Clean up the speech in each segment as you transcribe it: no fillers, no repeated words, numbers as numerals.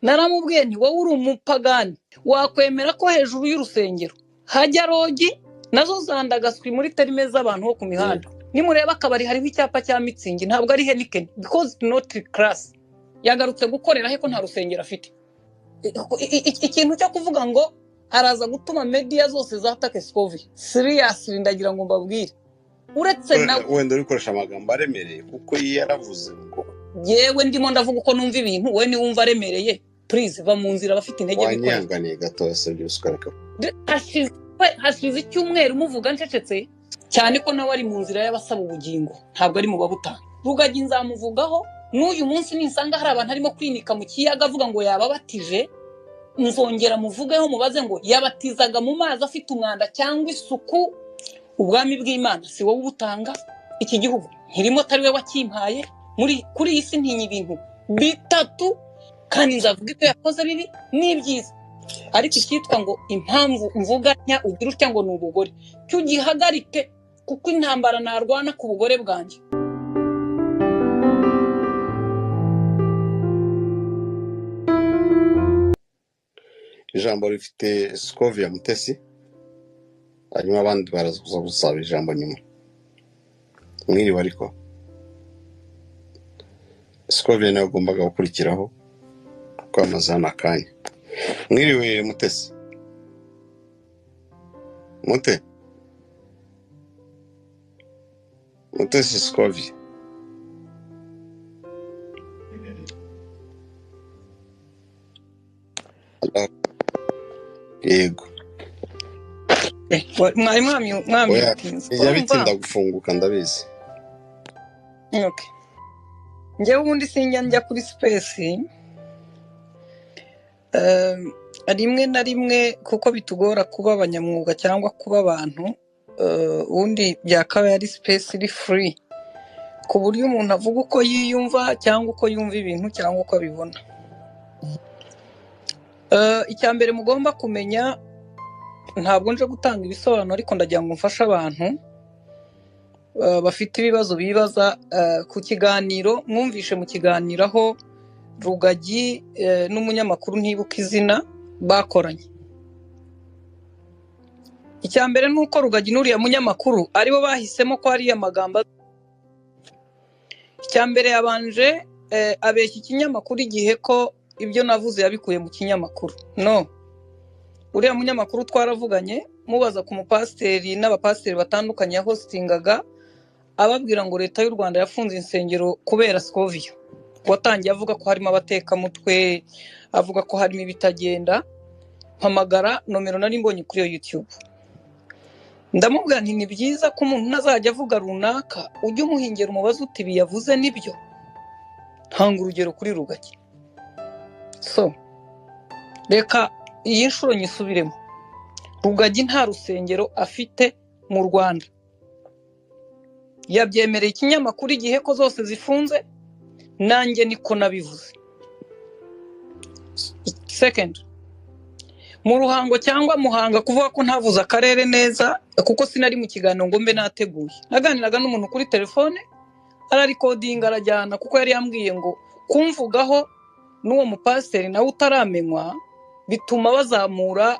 Naramubwiye nti wowe uri umupagani, wakwemera ko hejuru y'urusengero hajya rogi nazo zandagaswi muri terime z'abantu bo ku mihanda. Nimureba akabari hariho icyapa cya mitsingi, ntabwo ari Heineken because not class. Yagarutse gukorera he ko nta rusengero afite? Ikintu cyo kuvuga ngo araza gutuma media zose zatake Scovia, seriously ndagira ngo mbabwire, uretse nawe wenda urikoresha amagambo aremereye kuko yaravuze ngo yewe ndimo ndavuga uko numva ibintu, we niwumva aremereye please va mu nzira, abafite intege bikorera. Wanyihanganiye gato yasabye usukareka. Hashize icyumweru muvuga ncecetse cyane ko nawe ari mu nzira y'abasaba ubugingo, ntabwo ari mu babutanga. Rugagi nzamuvugaho n'uyu munsi ninsanga hari abantu arimo kwinika mu kiyaga avuga ngo yababatije, nzongera muvugeho mubaze ngo yabatizaga mu mazi afite umwanda cyangwa isuku. Ubwami bw'Imana si wowe ubutanga, iki gihugu ntirimo atari we wakimpaye. Muri kuri iyi si ntinya ibintu bitatu kandi nzavuga ibyo yakoze bibi n'ibyiza, ariko icyitwa ngo impamvu mvuga ntya ugira utya ngo ni ubugore, cyo ugihagarike kuko intambara narwana ku bugore bwanjye. Ijambo rifite Scovia Mutesi, hanyuma abandi baraza gusaba ijambo nyuma. Mwiriwe ariko Scovia nawe agombaga gukurikiraho kuko amaze hano akanya. Mwiriwe Mutesi. Mute Mutesi Scovia. Yego. Mwari mwamwitinze. Oya, bitinda gufunguka ndabizi. Okay. Njyewe ubundi sinjya njya kuri space rimwe na rimwe kuko bitugora kuba abanyamwuga cyangwa kuba abantu, ubundi byakabaye ari space iri free ku buryo umuntu avuga uko yiyumva cyangwa uko yumva ibintu cyangwa uko abibona. Icya mbere mugomba kumenya, ntabwo nje gutanga ibisobanuro ariko ndagira ngo mfashe abantu bafite ibibazo bibaza ku kiganiro mwumvishe mu kiganiro aho Rugagi n'umunyamakuru ntibuka izina bakoranye. Icya mbere ni uko Rugagi n'uriya munyamakuru aribo bahisemo ko ariya magambo. Icya mbere yabanje abeshya ikinyamakuru igihe ko ibyo navuze yabikuye mu kinyamakuru. No, uriya munyamakuru twaravuganye mubaza ku mupasiteri n'abapasiteri batandukanye yahostingaga, ababwira ngo leta y'u Rwanda yafunze insengero kubera Scovia. Watangiye avuga ko harimo abatekamutwe, avuga ko harimo ibitagenda. Mpamagara nomero nari mbonye kuri iyo YouTube, ndamubwira nti ni byiza ko umuntu ntazajya avuga runaka ujye umuhingera umubaze uti ibi yavuze nibyo. Ntanga urugero kuri Rugagi. So reka iyi nshuro nyisubiremo, Rugagi nta rusengero afite mu Rwanda. Yabyemereye ikinyamakuru igihe ko zose zifunze, nanjye niko nabivuze. Second, mu Ruhango cyangwa Muhanga, kuvuga ko ntavuze akarere neza kuko sinari mu kiganiro ngo mbe nateguye. Naganiraga n'umuntu kuri telefone ararikodinga arajyana, kuko yari yambwiye ngo kumvugaho n'uwo mupasiteri nawe utaramenywa bituma bazamura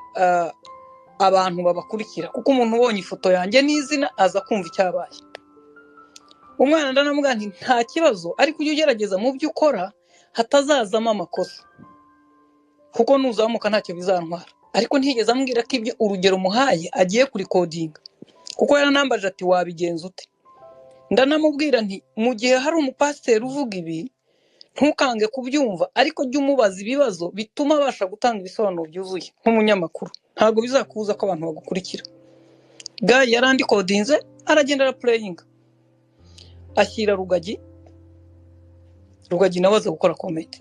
abantu babakurikira, kuko umuntu ubonye ifoto yanjye n'izina aza kumva icyabaye. Umwana ndanamubwira nti nta kibazo, ariko ujye ugerageza mu byo ukora hatazazamo amakosa, kuko nuzamuka ntacyo bizantwara. Ariko ntigeze ambwira ko ibyo urugero muhaye agiye kurikodinga, kuko yaranambaje ati wabigenza ute. Ndanamubwira nti mu gihe hari umupasiteri uvuga ibi ntukange kubyumva, ariko jya umubaza ibibazo bituma abasha gutanga ibisobanuro byuzuye nk'umunyamakuru, ntabwo bizakubuza ko abantu bagukurikira. Guy yarandikodinze aragenda arapureyinga ashyira Rugagi. Rugagi nawe aza gukora comment,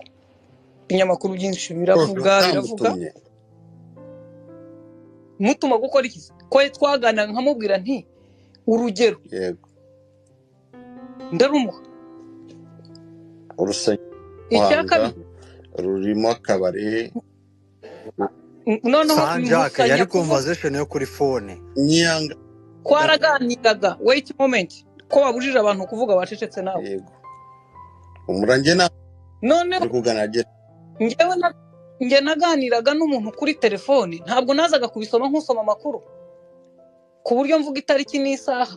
ibinyamakuru byinshi biravuga biravuga mutuma gukora iki ko twaganira, nkamubwira nti urugero yego ndarumuha. Urusengero rurimo akabari noneho Sanjaka yari conversation yo kuri phone nyanga twaraganiraga. Wait moment, ko wabujije abantu kuvuga bacecetse nawe. Yego umurange na none kugana. Njyewe njye naganiraga n'umuntu kuri telefone, ntabwo nazaga kubisoma nk'usoma amakuru ku buryo mvuga itariki n'isaha.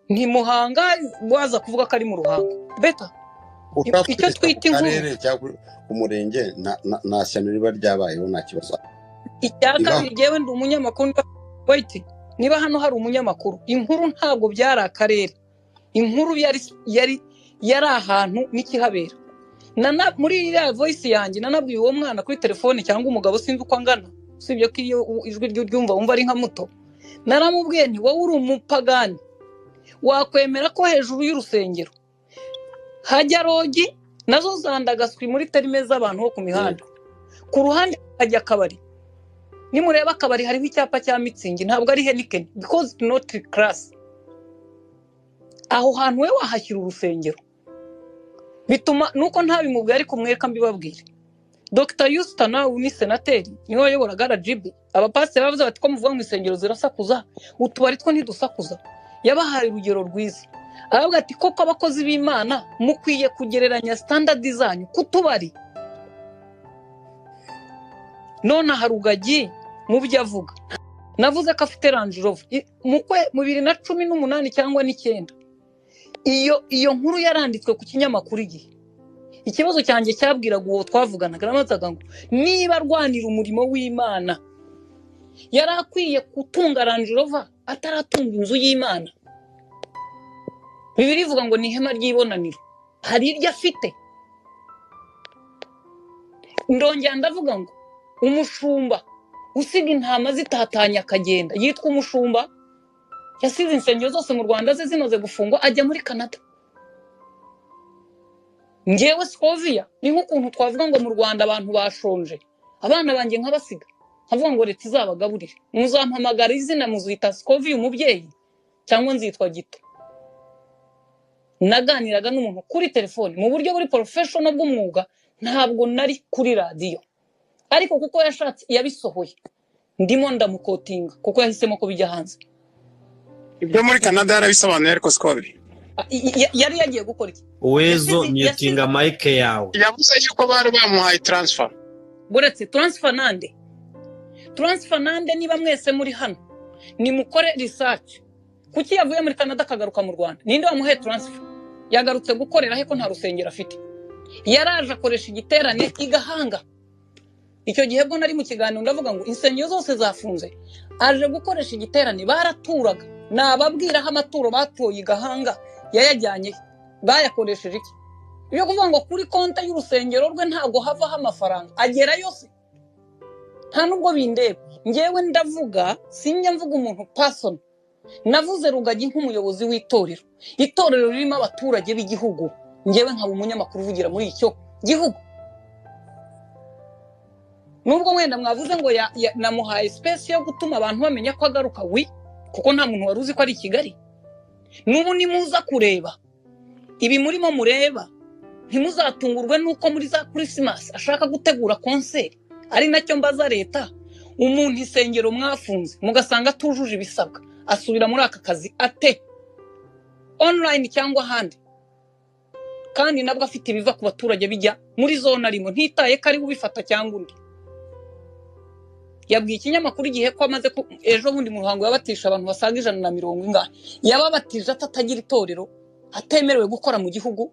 Ni Muhanga, waza kuvuga ko ari mu Ruhango beta. Ushaka Icyo kwita ku twita inkuru. karere cyangwa ku murenge, nta shyano riba ryabayeho, nta kibazo. Icya Ibaho. kabiri, njyewe ndi umunyamakuru. Wait, niba hano hari umunyamakuru, inkuru ntabwo byari akarere, inkuru yari ahantu n'ikihabera. Muri iriya voice yanjye nanabwiye uwo mwana kuri telefone cyangwa umugabo, sinzi uko angana, usibye ko iyo ijwi rye uryumva wumva ari nka muto. Naramubwiye nti: "Wowe uri umupagani, wakwemera ko hejuru y'urusengero hajya lodge nazo zandagaswi muri terme z'abantu bo ku mihanda, ku ruhande hajya akabari? Nimureba akabari hariho icyapa cya Mützig, ntabwo ari Heineken, because it's not class. Aho hantu we wahashyira urusengero?" Bituma nuko ntabimubwiye, ariko mwereka mbibabwire. Dr Usta nawe ni senateri, niwe wayoboraga RGB. Abapasiteri bavuze bati: "Ko muvuga ngo insengero zirasakuza, utubari two ntidusakuza?" Yabahaye urugero rwiza, aravuga ati: "Koko abakozi b'Imana mukwiye kugereranya standard zanyu ku tubari." None aha Rugagi mu byo avuga, navuze ko afite Range Rover mu 2018 cyangwa n'icyenda. Iyo nkuru yaranditswe ku kinyamakuru Igihe. Ikibazo cyanjye cyabwiraga uwo twavuganaga, narabazaga ngo niba arwanira umurimo w'Imana, yari akwiye gutunga Range Rover ataratunga inzu y'Imana? Bibiliya ivuga ngo ni ihema ry'ibonaniro, hari iryo afite? Ndongera ndavuga ngo umushumba usiga intama zitatanye akagenda yitwa umushumba? Yasize insengero zose mu Rwanda ze zimaze gufungwa, ajya muri Canada. Ngewe Scovia, ni nk'ukuntu twavuga ngo mu Rwanda abantu bashonje, abana banjye nkabasiga, nkavuga ngo leta izabagaburire. Muzampamagara izina, muzita Scovia umubyeyi cyangwa nzitwa Gito? Naganiraga n'umuntu kuri telefone mu buryo buri professional bw'umwuga, ntabwo nari kuri radiyo, ariko kuko yashatse yabisohoye, ndimo ndamuquotinga kuko yahisemo ko bijya hanze. Ibyo muri Canada yarabisobanuye, ariko siko biri. Yari yagiye gukora iki? Uwezo, Yasize mutinga mic yawe. Yavuze yuko bari bamuhaye transfer. Buretse, transfer nande? Transfer nande? Niba mwese muri hano, nimukore research. Kuki yavuye muri Canada akagaruka mu Rwanda? Ninde wamuhaye transfer? Yagarutse gukorera he ko nta rusengero afite? Yaraje akoresha igiterane i Gahanga. Icyo gihe bwo nari mu kiganiro, ndavuga ngo insengero zose zafunze, aje gukoresha igiterane. Baraturaga, nababwira aho amaturo batoye i Gahanga yayajyanye he? Bayakoresheje iki? Ibyo kuvuga ngo kuri konti y'urusengero rwe ntabwo havaho amafaranga agera yose, nta nubwo bindeba. Ngewe ndavuga, sinjya mvuga umuntu person. Navuze Rugagi nk'umuyobozi w'itorero, itorero ririmo abaturage b'igihugu, ngewe nkaba umunyamakuru uvugira muri icyo gihugu. Nubwo wenda mwavuze ngo namuhaye space yo gutuma abantu bamenya ko agaruka, wi kuko nta muntu wari uzi ko ari i Kigali. N'ubu nimuza kureba ibi murimo mureba, ntimuzatungurwe n'uko muri za Christmas ashaka gutegura concert. Ari nacyo mbaza leta: umuntu isengero mwafunze mugasanga atujuje ibisabwa, asubira muri aka kazi ate, online cyangwa ahandi, kandi nabwo afite ibiva ku baturage bijya muri zone arimo, ntitaye ko ari we ubifata cyangwa undi? Yabwiye ikinyamakuru Igihe ko amaze ejo bundi mu Ruhango yabatisha abantu basaga 140 ingahe. Yababatije atatagira itorero, atemerewe gukora mu gihugu?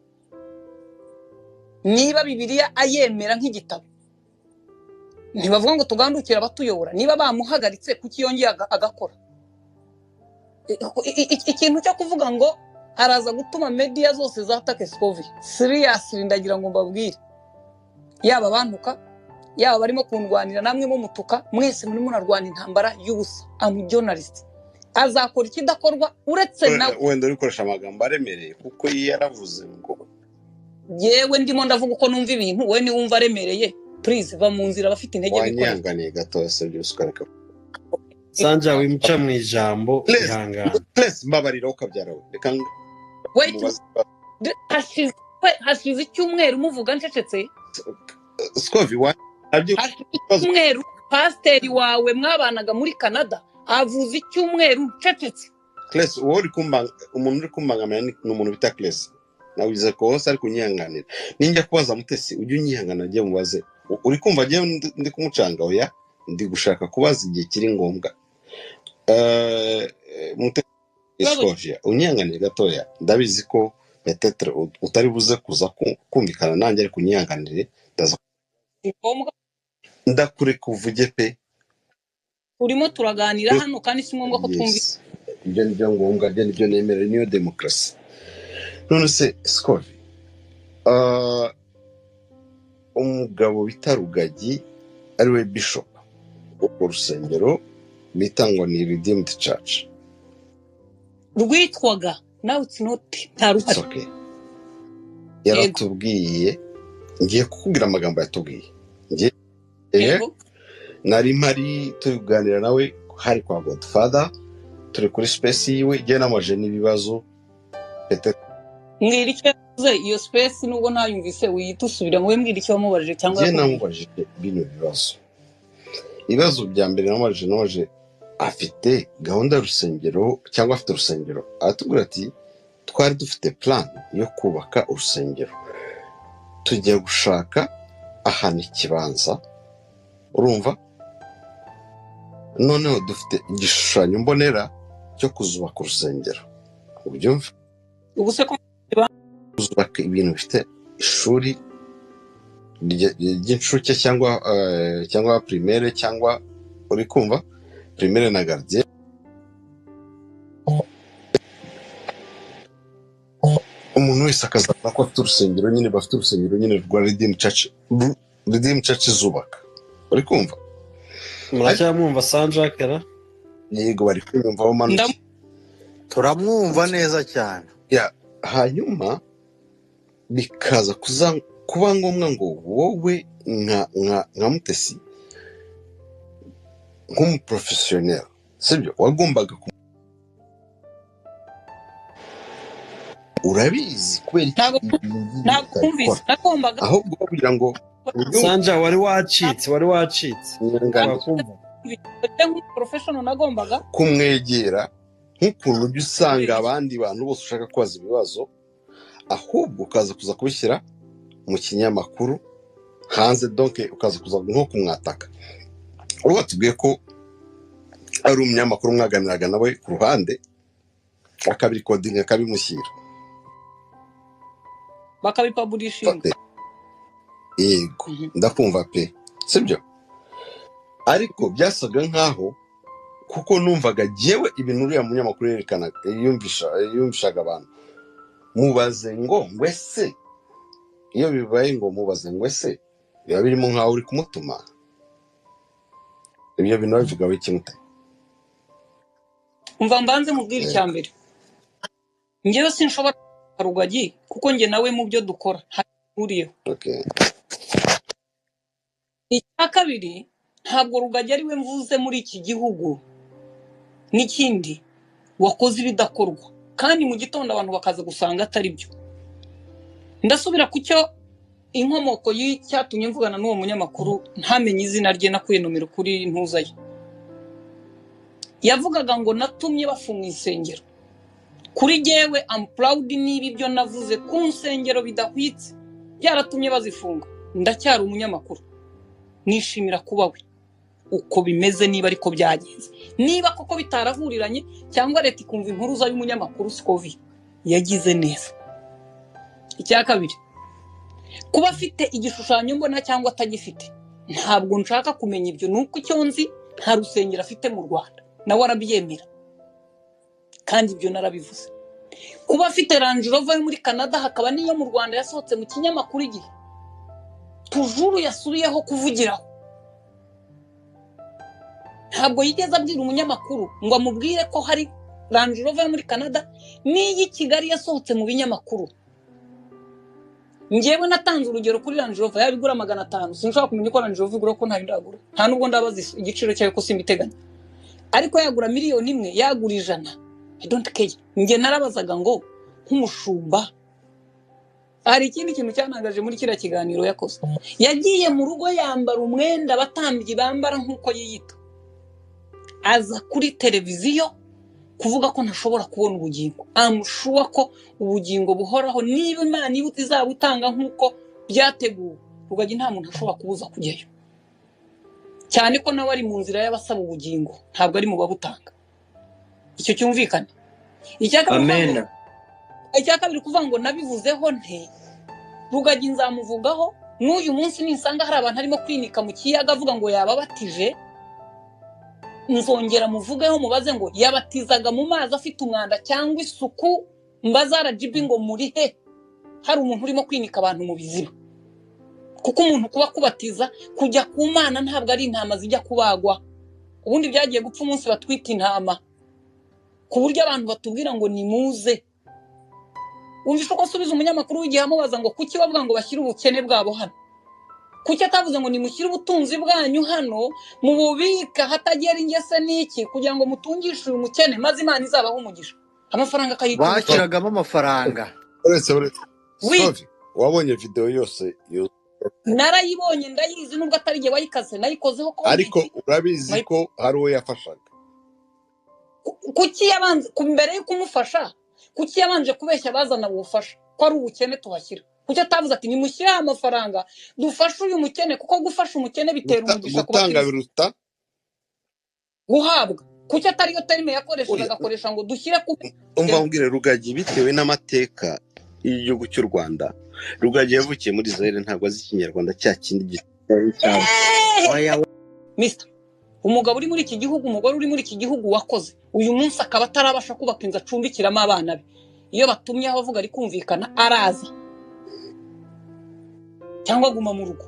Niba Bibiliya ayemera nk'igitabo, ntibavuga ngo tugandukire abatuyobora? Niba bamuhagaritse, kuki yongeye agakora? Ikintu cyo kuvuga ngo araza gutuma media zose zatake Scovia, seriously, ndagira ngo mbabwire, yaba abantuka, yaba barimo kundwanira, namwe mumutuka, mwese murimo murarwana intambara y'ubusa. Am journalist, azakora ikidakorwa uretse nawe. Wenda uri gukoresha amagambo aremereye, kuko iyo yaravuze ngo Yewe, ndimo ndavuga uko numva ibintu. Wowe niwumva aremereye, please va mu nzira, abafite intege bikorera. Wanyihanganiye gato se byose ukareka? Sanja, wimuca mu ijambo. Please. Ihangane. Please, mbabarira, ukabyara we, reka Wait. mubaze. Hashize icyumweru muvuga ncecetse. Scovi wa nabyo. Hashize icyumweru pasiteri wawe mwabanaga muri Canada avuze, icyumweru ncecetse. Claes, wowe uri kumbanga, umuntu uri kumbangamira ni umuntu bita Claes. Nawize kosa ariko unyihanganira. Ninjya kubaza Mutesi ujye unyihangana ujye mubaze. Uri kumva njyewe ndi kumucanga? Oya, ndi gushaka kubaza igihe kiri ngombwa. Mutesi Ikibazo Scovia, unyihanganire gatoya. Ndabizi ko peut-être utari buze kuza kumvikana nanjye, ariko unyihanganire ndaza si ngombwa. Ndakureka uvuge pe. Turimo turaganira hano kandi si ngombwa ko twumva. Yes, ibyo ni byo ngombwa, ibyo ni byo nemera, niyo demokarasi. None se Scovi, umugabo bita Rugagi ariwe bishop urwo rusengero bita ngo ni Redeemed Church, Rwitwaga, now it's not, nta it's ruhari. okay. Yego. Yaratubwiye, ngiye kukubwira amagambo yatubwiye. Ngiye Yego. nari mpari turi kuganira nawe, hari kwa Godfather, turi kuri space yiwe, njye namaje n'ibibazo peut-être. Mbwira icyo yavuze iyo space, nubwo ntayumvise wihita usubira ngo mbwira icyo wamubajije cyangwa Njye yakubwiye. namubajije bino bibazo. Ibibazo bya mbere namubajije afite gahunda y'urusengero cyangwa afite urusengero, aratubwira ati twari dufite plan yo kubaka urusengero, tujya gushaka ahantu ikibanza, urumva, noneho dufite igishushanyo mbonera cyo kuzubaka urusengero, ubyumva? Ubu se ko Kuzubaka ibintu bifite ishuri ry'incuke cyangwa cyangwa primaire, cyangwa uri kumva primaire na gardien, umuntu wese akazabona ko afite urusengero nyine, bafite urusengero nyine rwa Redeem Church, Redeem Church zubaka, uri kumva? Muracyamwumva Sanjakera? Yego, bari kunyumva bamanuke. Turamwumva neza cyane. Ya, hanyuma bikaza kuba ngombwa ngo wowe nka Mutesi nk'umuprofesiyoneri, sibyo, wagombaga urabizi kubera iki Ntabwo ibi ngibi ntabwo utabikora? mwumvise, nagombaga Ahubwo kugira ngo ubyumve. Sanja, wari wacitse, wari wacitse. Nyangana. Twakumva. Nk'umuprofessional nagombaga kumwegera nk'ukuntu ujya usanga kubera iki? Abandi bantu bose ushaka kubaza ibibazo, ahubwo ukaza kuza kubishyira mu kinyamakuru hanze, donc ukaza kuza nko kumwataka. Ubu batubwiye ko ari umunyamakuru mwaganiraga nawe ku ruhande, akabirikodinga akabimushyira, bakabipaburishinga. Fate. Yego, ndakumva pe, sibyo, ariko byasaga nkaho kuko numvaga jyewe ibintu uriya munyamakuru yerekanaga, yumvishaga abantu, mubaze ngo ngwese iyo bibaye ngo mubaze ngo ese biba birimo nkaho uri kumutuma. Ibyo bintu babivuga iki, Mute? Umva, mbanze mubwire icya Yego. mbere. Njyewe sinshobora kuba Rugagi kuko njye nawe mu byo dukora ntahuriyeho. Okay. Icya kabiri, ntabwo Rugagi ari we mvuze muri iki gihugu. N'ikindi, wakoze ibidakorwa kandi mu gitondo abantu bakaza gusanga atari byo. Ndasubira ku cyo inkomoko y'icyatumye mvugana n'uwo munyamakuru, ntamenye izina rye, nakuye nomero kuri ntuza ye. Yavugaga ngo natumye bafunga insengero. Kuri jyewe am proud niba ibyo navuze ku nsengero bidahwitse byaratumye bazifunga. Ndacyari umunyamakuru, nishimira kuba we uko bimeze, niba ariko byagenze, niba koko bitarahuriranye cyangwa leta ikumva impuruza y'umunyamakuru Scovi yagize neza. Icya kabiri, kuba afite igishushanyo mbona cyangwa atagifite, ntabwo nshaka kumenya ibyo. Ni uko icyo nzi, nta rusengero afite mu Rwanda, nawe arabyemera, kandi ibyo narabivuze. Kuba afite Range Rover yo muri Canada, hakaba n'iyo mu Rwanda yasohotse mu kinyamakuru Igihe tujuru yasubiyeho kuvugiraho, ntabwo yigeze abwira umunyamakuru ngo amubwire ko hari Range Rover yo muri Canada n'iyi Kigali yasohotse mu binyamakuru. Njyewe natanze urugero kuri Range Rover yaba igura 500, sinshobora kumenya uko Range Rover igura ko ntayo ndagura, nta nubwo ndabaza igiciro cyayo ko simbiteganya, ariko yagura 1,000,000, yagura 100, I don't care. Njye narabazaga ngo nk'umushumba. Hari ikindi kintu cyanangaje muri kiriya kiganiro yakoze. Yagiye mu rugo yambara umwenda abatambyi bambara nk'uko yiyita, aza kuri televiziyo Kuvuga ko ntashobora kubona ubugingo, amushuwa ko ubugingo buhoraho niba Imana izabutanga nk'uko byateguwe, Rugagi nta muntu ashobora kubuza kujyayo, cyane ko nawe ari mu nzira y'abasaba ubugingo, ntabwo ari mu babutanga. Icyo cyumvikane. Icya kabiri kuvuga ngo, Amen. icya kabiri kuvuga ngo nabivuzeho nte Rugagi nzamuvugaho n'uyu munsi ninsanga hari abantu arimo kwinika mu kiyaga avuga ngo yababatije, nzongera muvugeho mubaze ngo yabatizaga mu mazi afite umwanda cyangwa isuku, mbaze RGB ngo muri he hari umuntu urimo kwinika abantu mu biziba. Kuko umuntu kuba kubatiza kujya ku Mana ntabwo ari intama zijya kubagwa. Ubundi byagiye gupfa umunsi batwita intama, ku buryo abantu batubwira ngo nimuze. Wumvishe uko asubiza umunyamakuru w'igihe amubaza ngo kuki bavuga ngo bashyire ubukene bwabo hano? Kuki atavuze ngo nimushyire ubutunzi bwanyu hano mububika hatagera ingese n'iki kugira ngo mutungishe uyu mukene maze Imana izabahe umugisha, amafaranga akayitunga. Bashyiragamo amafaranga. Uretse Wi Sovi, wabonye video yose narayibonye ndayizi, nubwo atari jye wayikaze nayikozeho ariko komenti. urabizi ko hari uwo yafashaga. Kuki yabanze mbere yo kumufasha, kuki yabanje kubeshya abazana ubufasha ko ari ubukene tuhashyira? Kuki atavuze ati nimushyireho amafaranga dufashe uyu mukene, kuko gufasha umukene bitera umugisha ku Gutanga bakirisitu, biruta guhabwa. Kuki atari yo terime yakoresheje, Oya, agakoresha ngo dushyire ku umva mbwire Rugagi, bitewe n'amateka y'igihugu cy'u Rwanda, Rugagi yavukiye muri Zaire, ntabwo azi ikinyarwanda cya kindi gitari cyane. Oya, Mister, umugabo uri muri iki gihugu, umugore uri muri iki gihugu wakoze uyu munsi akaba atarabasha kubaka inzu acumbikiramo abana be, iyo batumye aho avuga ari kumvikana araza cyangwa aguma mu rugo.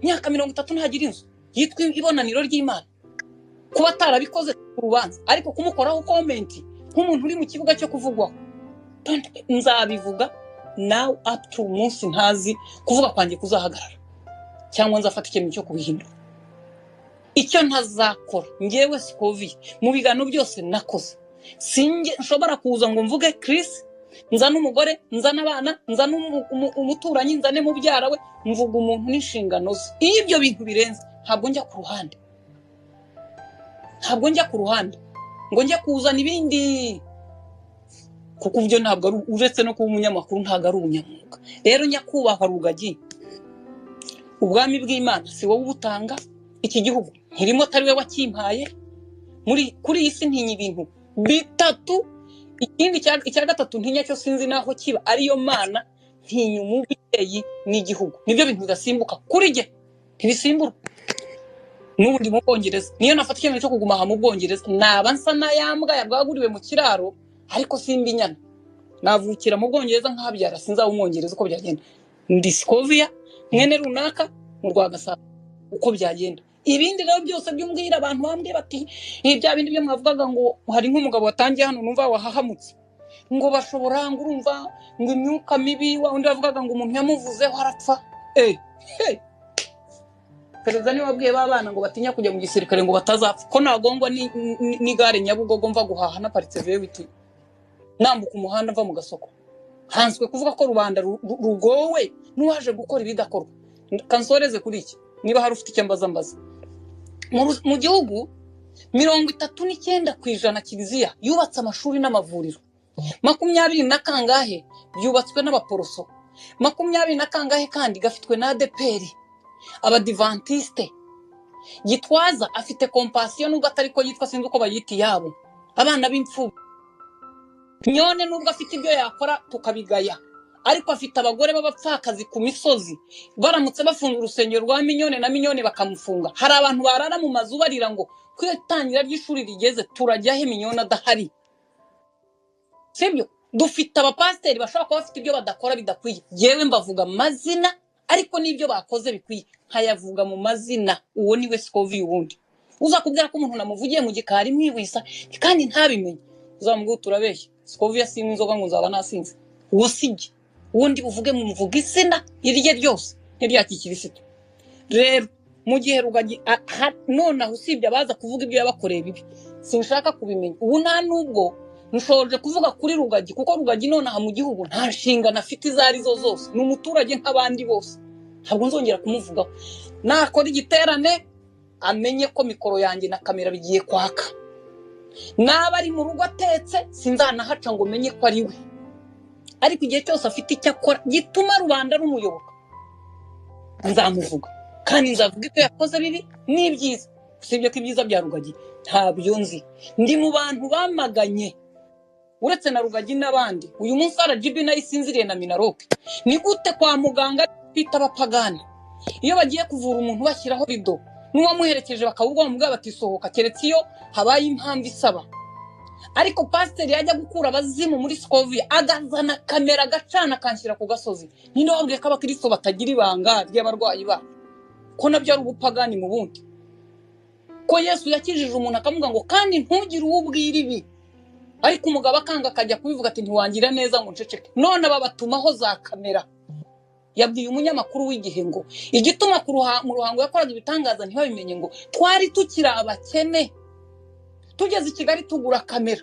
Imyaka 30 ntagira inzu yitwa ibonaniro ry'Imana. Kuba atarabikoze ku rubanza, ariko kumukoraho komenti nk'umuntu uri mu kibuga cyo kuvugwaho, nzabivuga now up to umunsi ntazi kuvuga kwanjye kuzahagarara cyangwa nzafata icyemezo cyo kubihindura. Icyo ntazakora njyewe Sikovi mu biganiro byose nakoze, sinjye nshobora kuza ngo mvuge Chris, nzane umugore, nzane abana, nzane umuturanyi, nzane mubyara we, mvuga umuntu n'inshingano ze. Iyo ibyo bintu birenze ntabwo njya ku ruhande, ntabwo njya ku ruhande ngo njye kuzana ibindi, kuko ibyo ntabwo ari, uretse no kuba umunyamakuru ntabwo ari ubunyamwuga. Rero nyakubahwa Rugagi, ubwami bw'Imana si wowe ubutanga, iki gihugu ntirimo atari we wakimpaye. Muri kuri iyi si ntinya ibintu bitatu, ikindi icya gatatu ntinya cyo sinzi naho kiba, ariyo Mana, ntinya umubyeyi n'igihugu. Nibyo bintu bidasimbuka kuri jye, ntibisimburwa. N'ubu ndi mu Bwongereza, niyo nafata icyemezo cyo kuguma aha mu Bwongereza naba nsa n'ayambwa yabwaguriwe mu kiraro, ariko simba inyana. Navukira mu Bwongereza nkahabyara, sinzaba umwongereza uko byagenda. Ndi Sikovia mwene runaka mu Rwagasabo uko byagenda. Ibindi rero byose byumbwira abantu bambwiye bati bya bindi byo mwavugaga ngo hari nk'umugabo watangiye hano numva wahahamutse ngo bashobora ngo urumva ngo imyuka mibi, wa undi wavugaga ngo umuntu yamuvuzeho arapfa. Perezida niwe wabwiye ba bana ngo batinya kujya mu gisirikare ngo batazapfa, ko nagongwa n'igare Nyabugogo mva guhaha naparitse V8 nambuka umuhanda mva mu gasoko. Hanswe kuvuga ko rubanda rugowe n'uwaje gukora ibidakorwa. Kansoreze kuri iki, niba hari ufite icyo mbaza mbaza. Mu gihugu 39% kiliziya yubatse amashuri n'amavuriro, 20 na kangahe byubatswe n'abaporoso, 20 na kangahe kandi gafitwe na ADPR, abadivantiste. Gitwaza afite kompasiyo nubwo atari ko yitwa, sinzi uko bayita iyabo, abana b'imfubyi. Nyone nubwo afite ibyo yakora tukabigaya, ariko afite abagore b'abapfakazi ku misozi, baramutse bafunga urusengero rwa Minyone na Minyone bakamufunga, hari abantu barara mu mazu barira ngo ku itangira ry'ishuri rigeze turajya he Minyone adahari. Sibyo? Dufite abapasiteri bashobora kuba bafite ibyo badakora bidakwiye, yewe mbavuga amazina, ariko n'ibyo bakoze bikwiye nkayavuga mu mazina. Uwo ni we Sikovi. Ubundi uza kubwira ko umuntu namuvugiye mu gikari mwihwisa kandi ntabimenye, uzamubwira turabeshya, Sikovi yasinywe inzoga ngo nzaba nasinze. Uwo sijye, ubundi uvuge mumuvuga izina irye ryose n'irya kikirisitu. Rero mu gihe Rugagi nonaho usibye abaza kuvuga ibyo yabakoreye bibi, sinshaka kubimenya. Ubu nta nubwo nshoje kuvuga kuri Rugagi, kuko Rugagi nonaha mu gihugu nta nshingano afite izo arizo zose, ni umuturage nk'abandi bose, ntabwo nzongera kumuvugaho. Nakora igiterane amenye ko mikoro yanjye na kamera bigiye kwaka, Naba ari mu rugo atetse, sinzanahaca ngo menye ko ari we. Ariko igihe cyose afite icyo akora gituma rubanda rumuyoboka, nzamuvuga, kandi nzavuga ibyo yakoze bibi n'ibyiza. Usibye ko ibyiza bya Rugagi ntabyo nzi. Ndi mu bantu bamaganye, uretse na Rugagi n'abandi. Uyu munsi RGB nayo isinziriye na Minaroke. Ni gute kwa muganga bita abapagani, iyo bagiye kuvura umuntu bashyiraho rido, n'uwamuherekeje bakawugwa bamubwira bati sohoka, keretse iyo habaye impamvu isaba? Ariko pasiteri yajya gukura abazimu muri Sikoviya, agazana kamera, agacana, akanshyira ku gasozi. Ninde wabwiye ko abakristo batagira ibanga ry'abarwayi babo, ko nabyo ari ubupagani? Mu bundi ko Yesu yakijije umuntu akamubwira ngo kandi ntugire uwo ubwira ibi, ariko umugabo akanga, akajya kubivuga ati ntiwangira neza ngo nceceke. None aba batumaho za kamera. Yabwiye umunyamakuru w'Igihe ngo igituma mu Ruhango yakoraga ibitangaza ntibabimenye, ngo twari tukiri abakene, tugeze i Kigali tugura kamera,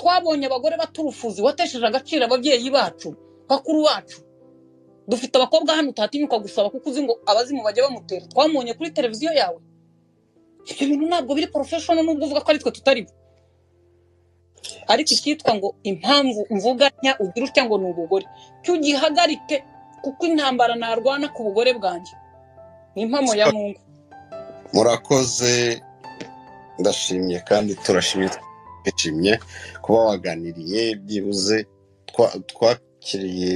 twabonye abagore baturufuzi. Watesheje agaciro ababyeyi bacu, bakuru bacu. Dufite abakobwa hano utatinyuka gusaba kuko uzi ngo abazimu bajya bamutera. Twamubonye kuri televiziyo yawe. Ibyo bintu ntabwo biri professional, nubwo uvuga ko ari twe tutari bo. Ariko icyitwa ngo impamvu mvuga ntya, ugira utya ngo ni ubugore, cyo ugihagarike, kuko intambara narwana ku bugore bwanjye ni impamo ya Mungu. Murakoze, ndashimye kandi turashimye, twishimye kuba waganiriye. Byibuze twakiriye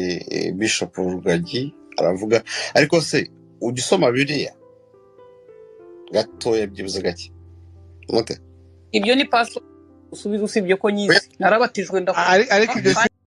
Bishop Rugagi aravuga. Ariko se ujya usoma Bibiliya gatoya, byibuze gake mute? Ibyo ni pastor usubiza, usibye ko nyizi, narabatijwe, ndakora. Ariko ibyo si